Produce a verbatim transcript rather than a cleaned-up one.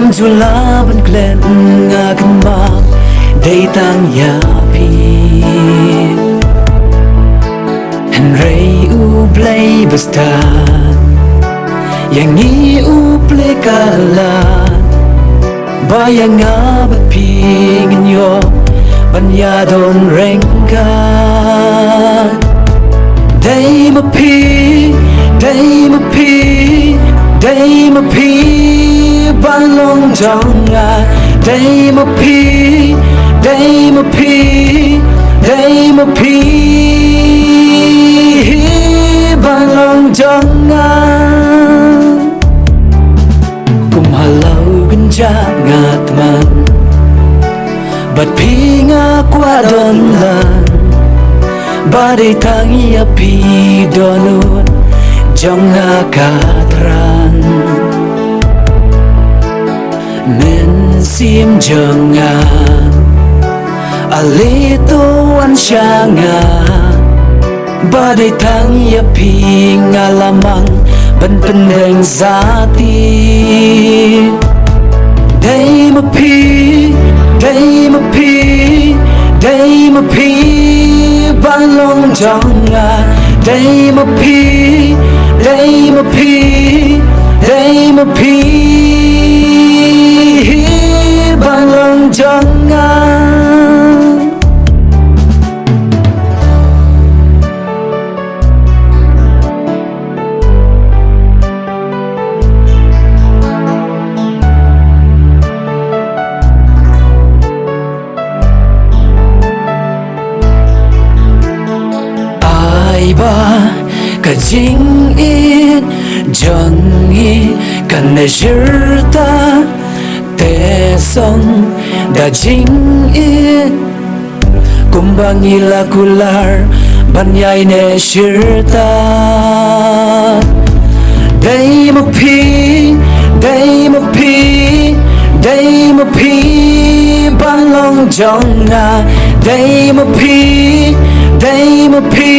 Ju lah ban klet nga kynmaw dei tang ïa phi. Hynrei U Blei ba stad ïa ngi u plie ka lad ba ïa nga bad phi ngin ïoh ban ïadon ryngkat. Dei ma phi, dei ma phi, dei ma phi ban long jong nga. Dei ma phi, dei ma phi, dei ma phi ban long jong nga. Kum halor kynjah nga tymmen bad phi nga kwah don lang. Ba dei tang ïa phi dohnud jong nga ka thrang. Mynsiem jong nga, ale to wan sha nga. Ba dei tang ïa phi nga la mang ban pyndeng sati. Dei ma phi, dei ma phi, dei ma phi ban long jong nga. Dei ma phi, dei ma phi, dei ma phi ban long jong nga. Ai ba ka jingïeit jong ngi kan ïashirta, te song da jingïeit kumba ngi la kular ban ïai neh shirta. Dei ma phi, dei ma phi, dei ma phi ban long jong nga. Dei ma phi, dei ma phi,